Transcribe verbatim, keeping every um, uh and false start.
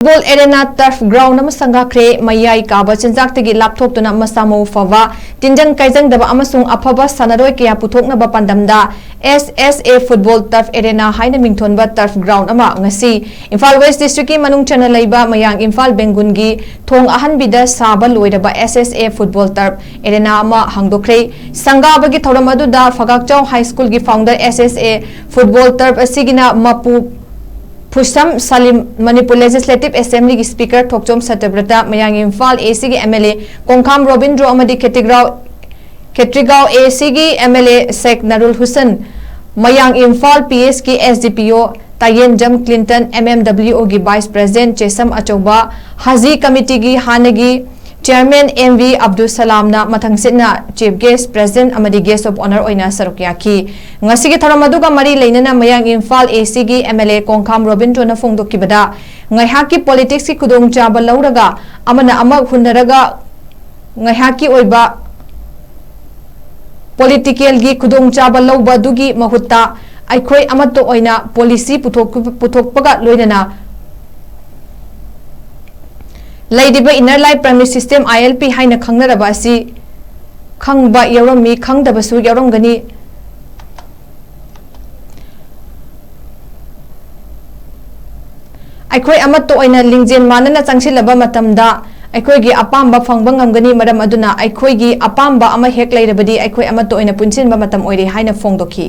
Football Arena Turf Ground ꯑꯃ ꯁꯪꯒꯥꯈ꯭ꯔꯦ꯫ ꯃꯌꯥꯏ ꯀꯥꯕ ꯆꯤꯟꯖꯥꯛꯇꯒꯤ ꯂꯥꯞꯊꯣꯛꯇꯨꯅ ꯃꯁꯥ ꯃꯎ ꯐꯕ, ꯇꯤꯟꯖꯪ ꯀꯥꯏꯖꯪꯗꯕ ꯑꯃꯁꯨꯡ ꯑꯐꯕ ꯁꯥꯟꯅꯔꯣꯏ ꯀꯌꯥ ꯄꯨꯊꯣꯛꯅꯕ ꯄꯥꯟꯗꯝꯗ S S A Football Turf Arena ꯍꯥꯏꯅ ꯃꯤꯡꯊꯣꯟꯕ turf ground ꯑꯃ ꯉꯁꯤ ꯏꯝꯐꯥꯜ West District ꯀꯤ ꯃꯅꯨꯡ ꯆꯟꯅ ꯂꯩꯕ ꯃꯌꯥꯡ ꯏꯝꯐꯥꯜ ꯕꯦꯡꯒꯨꯟꯒꯤ ꯊꯣꯡ ꯑꯍꯟꯕꯤꯗ ꯁꯥꯕ ꯂꯣꯏꯔꯕ S S A Football Turf Arena ꯑꯃ ꯍꯥꯡꯗꯣꯛꯈ꯭ꯔꯦ꯫ ꯁꯪꯒꯥꯕꯒꯤ ꯊꯧꯔꯝ ꯑꯗꯨꯗ ꯐꯒꯥꯛꯆꯥꯎ High School ꯒꯤ founder S S A Football Turf ꯑꯁꯤꯒꯤꯅ ꯃꯄꯨ ꯐꯨꯁꯝ ꯁꯂꯤꯝ, Manipur Legislative Assembly ꯒꯤ Speaker ꯊꯣꯛꯆꯣꯝ ꯁꯇ꯭ꯌꯕ꯭ꯔꯇ, ꯃꯌꯥꯡ ꯏꯝꯐꯥꯜ A C ꯒꯤ M L A ꯀꯣꯡꯈꯥꯝ ꯔꯣꯕꯤꯟꯗ꯭ꯔꯣ ꯑꯃꯗꯤ ꯈꯦꯇ꯭ꯔꯤꯒꯥꯎ, ꯈꯦꯇ꯭ꯔꯤꯒꯥꯎ A C ꯒꯤ M L A ꯁꯦꯛ ꯅꯔꯨꯜ ꯍꯨꯁꯦꯟ, ꯃꯌꯥꯡ ꯏꯝꯐꯥꯜ P S ꯀꯤ S D P O Tayenjam Clinton, M M W O ꯒꯤ Vice President ꯆꯦꯁꯝ ꯑꯆꯧꯕ, ꯍꯖꯤ Committee ꯒꯤ ꯍꯥꯟꯅꯒꯤ Chairman M V Abdul ꯁꯂꯥꯝꯅ ꯃꯊꯪꯁꯤꯠꯅ Chief Guest, President ꯑꯃꯗꯤ Guest of Honour ꯑꯣꯏꯅ ꯁꯔꯨꯛ ꯌꯥꯈꯤ꯫ ꯉꯁꯤꯒꯤ ꯊꯧꯔꯝ ꯑꯗꯨꯒ ꯃꯔꯤ ꯂꯩꯅꯅ ꯃꯌꯥꯡ ꯏꯝꯐꯥꯜ A C ꯒꯤ M L A ꯀꯣꯡꯈꯥꯝ ꯔꯣꯕꯤꯟꯗ꯭ꯔꯣꯅ ꯐꯣꯡꯗꯣꯛꯈꯤꯕꯗ, ꯉꯥꯏꯍꯥꯛꯀꯤ politics ꯀꯤ ꯈꯨꯗꯣꯡꯆꯥꯕ ꯂꯧꯔꯒ ꯑꯃꯅ ꯑꯃ ꯍꯨꯟꯅꯔꯒ ꯉꯥꯏꯍꯥꯛꯀꯤ ꯑꯣꯏꯕ political ꯒꯤ ꯈꯨꯗꯣꯡꯆꯥꯕ ꯂꯧꯕ ꯑꯗꯨꯒꯤ ꯃꯍꯨꯠꯇ ꯑꯩꯈꯣꯏ ꯑꯃꯠꯇ ꯑꯣꯏꯅ policy ꯄꯨꯊꯣꯛ-, ꯄꯨꯊꯣꯛꯄꯒ ꯂꯣꯏꯅꯅ ꯂꯩꯔꯤꯕ Inner Line Permit System, I L P ꯍꯥꯏꯅ ꯈꯪꯅꯔꯕ ꯑꯁꯤ ꯈꯪꯕ ꯌꯥꯎꯔꯝꯃꯤ, ꯈꯪꯗꯕꯁꯨ ꯌꯥꯎꯔꯝꯒꯅꯤ꯫ ꯑꯩꯈꯣꯏ ꯑꯃꯠꯇ ꯑꯣꯏꯅ ꯂꯤꯡꯖꯦꯜ ꯃꯥꯟꯅꯅ ꯆꯪꯁꯤꯜꯂꯕ ꯃꯇꯝꯗ ꯑꯩꯈꯣꯏꯒꯤ ꯑꯄꯥꯝꯕ ꯐꯪꯕ ꯉꯝꯒꯅꯤ꯫ ꯃꯔꯝ ꯑꯗꯨꯅ ꯑꯩꯈꯣꯏꯒꯤ ꯑꯄꯥꯝꯕ ꯑꯃ ꯍꯦꯛ ꯂꯩꯔꯕꯗꯤ ꯑꯩꯈꯣꯏ ꯑꯃꯠꯇ ꯑꯣꯏꯅ ꯄꯨꯟꯁꯤꯟꯕ ꯃꯇꯝ ꯑꯣꯏꯔꯦ ꯍꯥꯏꯅ ꯐꯣꯡꯗꯣꯛꯈꯤ꯫